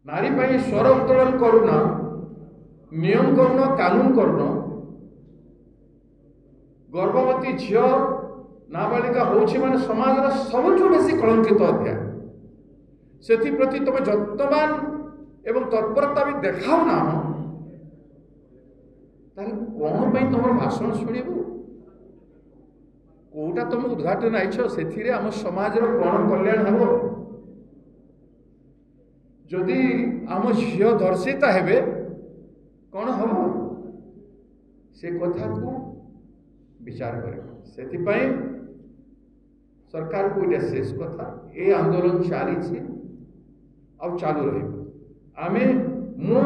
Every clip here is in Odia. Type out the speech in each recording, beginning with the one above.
ନାରୀ ପାଇଁ ସ୍ୱର ଉତ୍ତୋଳନ କରୁନ, ନିୟମ କରୁନ, କାନୁନ କରୁନ, ଗର୍ଭବତୀ ଝିଅ ନାବାଳିକା ହେଉଛି ମାନେ ସମାଜର ସବୁଠୁ ବେଶୀ କଳଙ୍କିତ ଅଧ୍ୟାୟ, ସେଥିପ୍ରତି ତମେ ଯତ୍ନବାନ ଏବଂ ତତ୍ପରତା ବି ଦେଖାଉନାହ, ତାହେଲେ କ'ଣ ପାଇଁ ତମର ଭାଷଣ ଶୁଣିବୁ? କୋଉଟା ତମେ ଉଦ୍ଘାଟନ ଆଇଛ, ସେଥିରେ ଆମ ସମାଜର କ'ଣ କଲ୍ୟାଣ ହେବ? ଯଦି ଆମ ଝିଅ ଧର୍ଷିତା ହେବେ କ'ଣ ହେବ? ସେ କଥାକୁ ବିଚାର କରିବ। ସେଥିପାଇଁ ସରକାରକୁ ଏଇଟା ଶେଷ କଥା, ଏ ଆନ୍ଦୋଳନ ଚାଲିଛି ଆଉ ଚାଲୁ ରହିବ। ଆମେ ମୁଁ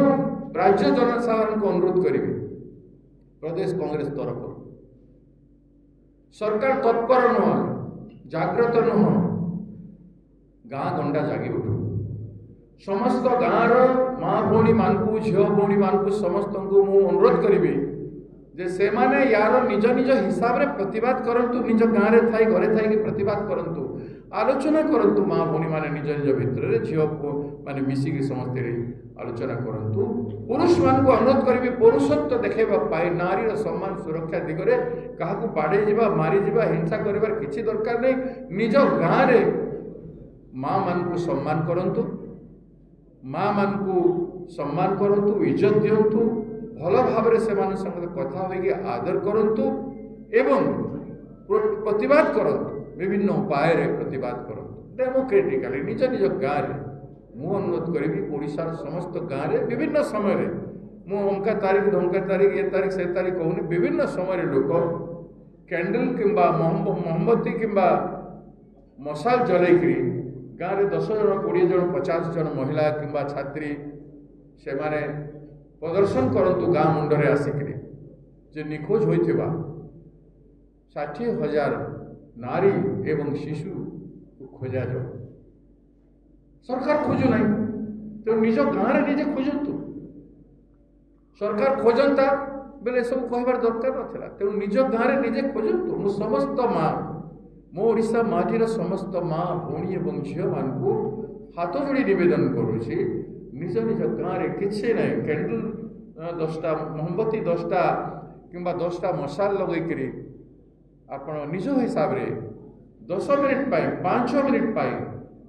ରାଜ୍ୟ ଜନସାଧାରଣଙ୍କୁ ଅନୁରୋଧ କରିବି ପ୍ରଦେଶ କଂଗ୍ରେସ ତରଫରୁ, ସରକାର ତତ୍ପର ନୁହଁ, ଜାଗ୍ରତ ନୁହଁ, ଗାଁ ଗଣ୍ଡା ଜାଗି ଉଠୁ। ସମସ୍ତ ଗାଁର ମା ଭଉଣୀମାନଙ୍କୁ, ଝିଅ ଭଉଣୀମାନଙ୍କୁ ସମସ୍ତଙ୍କୁ ମୁଁ ଅନୁରୋଧ କରିବି ଯେ ସେମାନେ ୟାର ନିଜ ନିଜ ହିସାବରେ ପ୍ରତିବାଦ କରନ୍ତୁ, ନିଜ ଗାଁରେ ଥାଇ ଘରେ ଥାଇକି ପ୍ରତିବାଦ କରନ୍ତୁ, ଆଲୋଚନା କରନ୍ତୁ। ମା ଭଉଣୀମାନେ ନିଜ ନିଜ ଭିତରେ, ଝିଅ ପୁଅ ମାନେ ମିଶିକି ସମସ୍ତେ ଆଲୋଚନା କରନ୍ତୁ। ପୁରୁଷମାନଙ୍କୁ ଅନୁରୋଧ କରିବି ପୁରୁଷତ୍ୱ ଦେଖାଇବା ପାଇଁ ନାରୀର ସମ୍ମାନ ସୁରକ୍ଷା ଦିଗରେ କାହାକୁ ବାଡ଼େଇ ଯିବା, ମାରିଯିବା, ହିଂସା କରିବାର କିଛି ଦରକାର ନାହିଁ। ନିଜ ଗାଁରେ ମାଆମାନଙ୍କୁ ସମ୍ମାନ କରନ୍ତୁ, ମାଆମାନଙ୍କୁ ସମ୍ମାନ କରନ୍ତୁ, ଇଜ୍ଜତ ଦିଅନ୍ତୁ, ଭଲ ଭାବରେ ସେମାନଙ୍କ ସାଙ୍ଗରେ କଥା ହୋଇକି ଆଦର କରନ୍ତୁ ଏବଂ ପ୍ରତିବାଦ କରନ୍ତୁ, ବିଭିନ୍ନ ଉପାୟରେ ପ୍ରତିବାଦ କରନ୍ତୁ ଡେମୋକ୍ରେଟିକାଲି ନିଜ ନିଜ ଗାଁରେ। ମୁଁ ଅନୁରୋଧ କରିବି ଓଡ଼ିଶାର ସମସ୍ତ ଗାଁରେ ବିଭିନ୍ନ ସମୟରେ, ମୁଁ ଅମକା ତାରିଖ ଢମକା ତାରିଖ ଏ ତାରିଖ ସେ ତାରିଖ କହୁନି, ବିଭିନ୍ନ ସମୟରେ ଲୋକ କ୍ୟାଣ୍ଡେଲ କିମ୍ବା ମହମବତୀ କିମ୍ବା ମଶାଲ ଜଲେଇକିରି ଗାଁରେ 10 ଜଣ, 20 ଜଣ, 50 ଜଣ ମହିଳା କିମ୍ବା ଛାତ୍ରୀ ସେମାନେ ପ୍ରଦର୍ଶନ କରନ୍ତୁ ଗାଁ ମୁଣ୍ଡରେ ଆସିକିରି ଯେ ନିଖୋଜ ହୋଇଥିବା 60,000 ନାରୀ ଏବଂ ଶିଶୁକୁ ଖୋଜାଯାଉ। ସରକାର ଖୋଜୁନାହିଁ, ତେଣୁ ନିଜ ଗାଁରେ ନିଜେ ଖୋଜନ୍ତୁ। ସରକାର ଖୋଜନ୍ତା ବେଲେ ଏସବୁ କହିବାର ଦରକାର ନଥିଲା। ତେଣୁ ନିଜ ଗାଁରେ ନିଜେ ଖୋଜନ୍ତୁ। ମୁଁ ସମସ୍ତ ମା, ମୋ ଓଡ଼ିଶା ମାଟିର ସମସ୍ତ ମା ଭଉଣୀ ଏବଂ ଝିଅମାନଙ୍କୁ ହାତ ଯୋଡ଼ି ନିବେଦନ କରୁଛି, ନିଜ ନିଜ ଗାଁରେ କିଛି ନାହିଁ, କ୍ୟାଣ୍ଡେଲ 10ଟା, ମହମବତୀ 10ଟା କିମ୍ବା 10ଟା ମଶାଲ ଲଗେଇକିରି ଆପଣ ନିଜ ହିସାବରେ 10 ମିନିଟ୍ ପାଇଁ, 5 ମିନିଟ୍ ପାଇଁ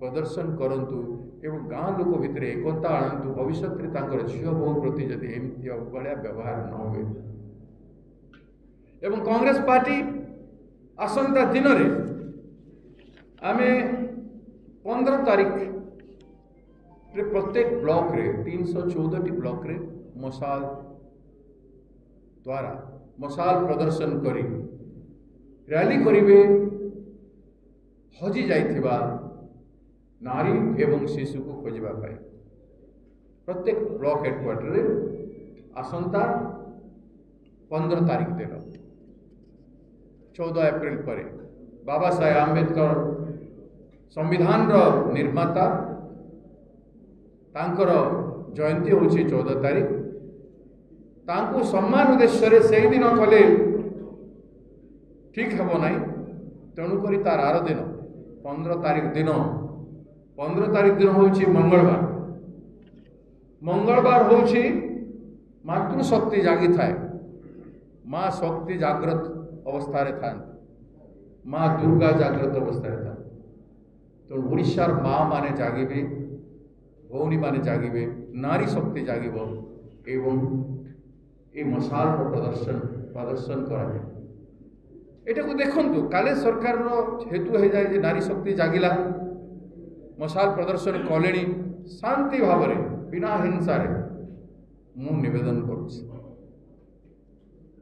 ପ୍ରଦର୍ଶନ କରନ୍ତୁ ଏବଂ ଗାଁ ଲୋକ ଭିତରେ ଏକତା ଆଣନ୍ତୁ। ଭବିଷ୍ୟତରେ ତାଙ୍କର ଝିଅ ବୋହୂ ପ୍ରତି ଯଦି ଏମିତି ଭଳିଆ ବ୍ୟବହାର ନ ହୁଏ। ଏବଂ କଂଗ୍ରେସ ପାର୍ଟି ଆସନ୍ତା ଦିନରେ ଆମେ 15 ତାରିଖରେ ପ୍ରତ୍ୟେକ ବ୍ଲକରେ 314ଟି ବ୍ଲକରେ ମଶାଲ ଦ୍ୱାରା ମଶାଲ ପ୍ରଦର୍ଶନ କରି ରାଲି କରିବେ ହଜି ଯାଇଥିବା ନାରୀ ଏବଂ ଶିଶୁକୁ ଖୋଜିବା ପାଇଁ। ପ୍ରତ୍ୟେକ ବ୍ଲକ ହେଡ଼କ୍ୱାର୍ଟରରେ ଆସନ୍ତା 15 ତାରିଖ ଦିନ 14 ଏପ୍ରିଲ ପରେ ବାବା ସାହେବ ଆମ୍ବେଦକର ସମ୍ବିଧାନର ନିର୍ମାତା, ତାଙ୍କର ଜୟନ୍ତୀ ହେଉଛି 14 ତାରିଖ। ତାଙ୍କୁ ସମ୍ମାନ ଉଦ୍ଦେଶ୍ୟରେ ସେଇଦିନ କଲେ ଠିକ୍ ହେବ ନାହିଁ, ତେଣୁକରି ତାର ଆର ଦିନ 15 ତାରିଖ ଦିନ, 15 ତାରିଖ ଦିନ ହେଉଛି ମଙ୍ଗଳବାର। ମଙ୍ଗଳବାର ହେଉଛି ମାତୃଶକ୍ତି ଜାଗିଥାଏ, ମା ଶକ୍ତି ଜାଗ୍ରତ ଅବସ୍ଥାରେ ଥାନ୍ତି, ମା ଦୁର୍ଗା ଜାଗ୍ରତ ଅବସ୍ଥାରେ ଥାନ୍ତି। ତେଣୁ ଓଡ଼ିଶାର ମା ମାନେ ଜାଗିବେ, ଭଉଣୀମାନେ ଜାଗିବେ, ନାରୀ ଶକ୍ତି ଜାଗିବ ଏବଂ ଏ ମଶାଲର ପ୍ରଦର୍ଶନ କରାଯିବ। ଏଟାକୁ ଦେଖନ୍ତୁ, କାଳେ ସରକାରର ହେତୁ ହେଇଯାଏ ଯେ ନାରୀ ଶକ୍ତି ଜାଗିଲା, ମଶାଲ ପ୍ରଦର୍ଶନ କଲେଣି ଶାନ୍ତି ଭାବରେ ବିନା ହିଂସାରେ। ମୁଁ ନିବେଦନ କରୁଛି